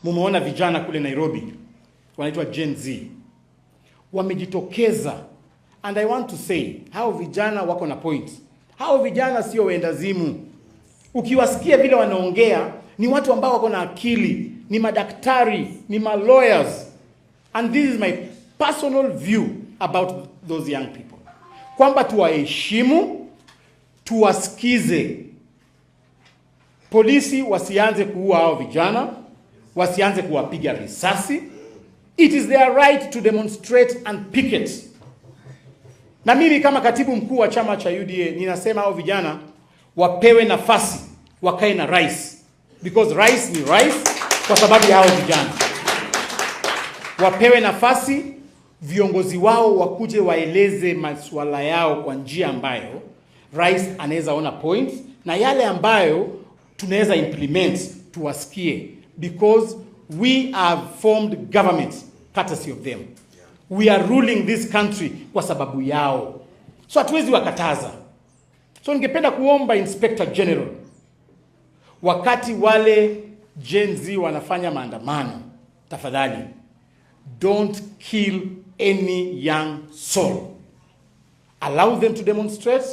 Mumeona vijana kule Nairobi wanaitwa Gen Z wamejitokeza, and I want to say hao vijana wako na point. Hao vijana sio wendawazimu. Ukiwasikia vile wanaongea, ni watu ambao wako na akili, ni madaktari, ni ma lawyers. And this is my personal view about those young people, kwamba tuwaheshimu, tuwasikize. Polisi wasianze kuua hao vijana, wasianze kuwapiga risasi. It is their right to demonstrate and picket. Na mimi kama katibu mkuu wa chama cha UDA ninasema hao vijana wapewe nafasi wakae na rais, because rais ni rais kwa sababu ya hao vijana. Wapewe nafasi, viongozi wao wakuje waeleze masuala yao kwa njia ambayo rais anaweza ona points na yale ambayo tunaweza implement tuwasikie, because we have formed government courtesy of them. We are ruling this country kwa sababu yao, so hatuwezi wakataza. So ningependa kuomba Inspector General, wakati wale Gen Z wanafanya maandamano, tafadhali don't kill any young soul. Allow them to demonstrate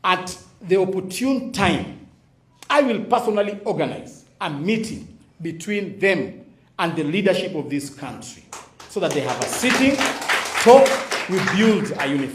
at the opportune time. I will personally organize a meeting between them and the leadership of this country so that they have a sitting, talk, we build a unified